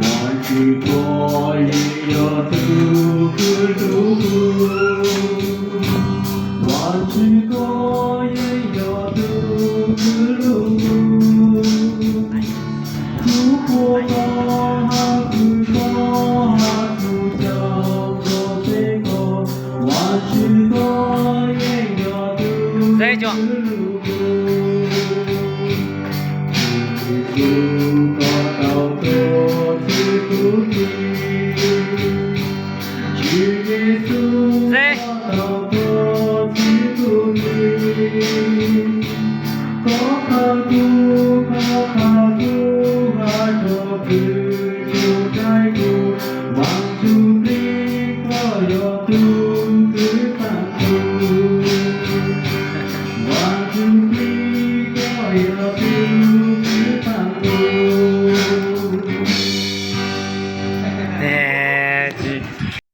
Vajtswv koj yeej yog tus kwv hlub kuv. Vajtswv koj yeej yog tus kwv hlub kuv. Tus puag tod hab pw tod hab tus coj koj peb koj, Vajtswv koj yeej yog tus kwv hlub kuv. Tswv Yexus koj tau tuag txhiv kuv li. Tswv Yexus koj tau tuag txhiv kuv li. Koj qhia kuv, koj qhia kuv hab rua pw rua nraim kuv. Vaajtswv Plig koj yog tug kwv tag kuv. Vaajtswv Plig koj yog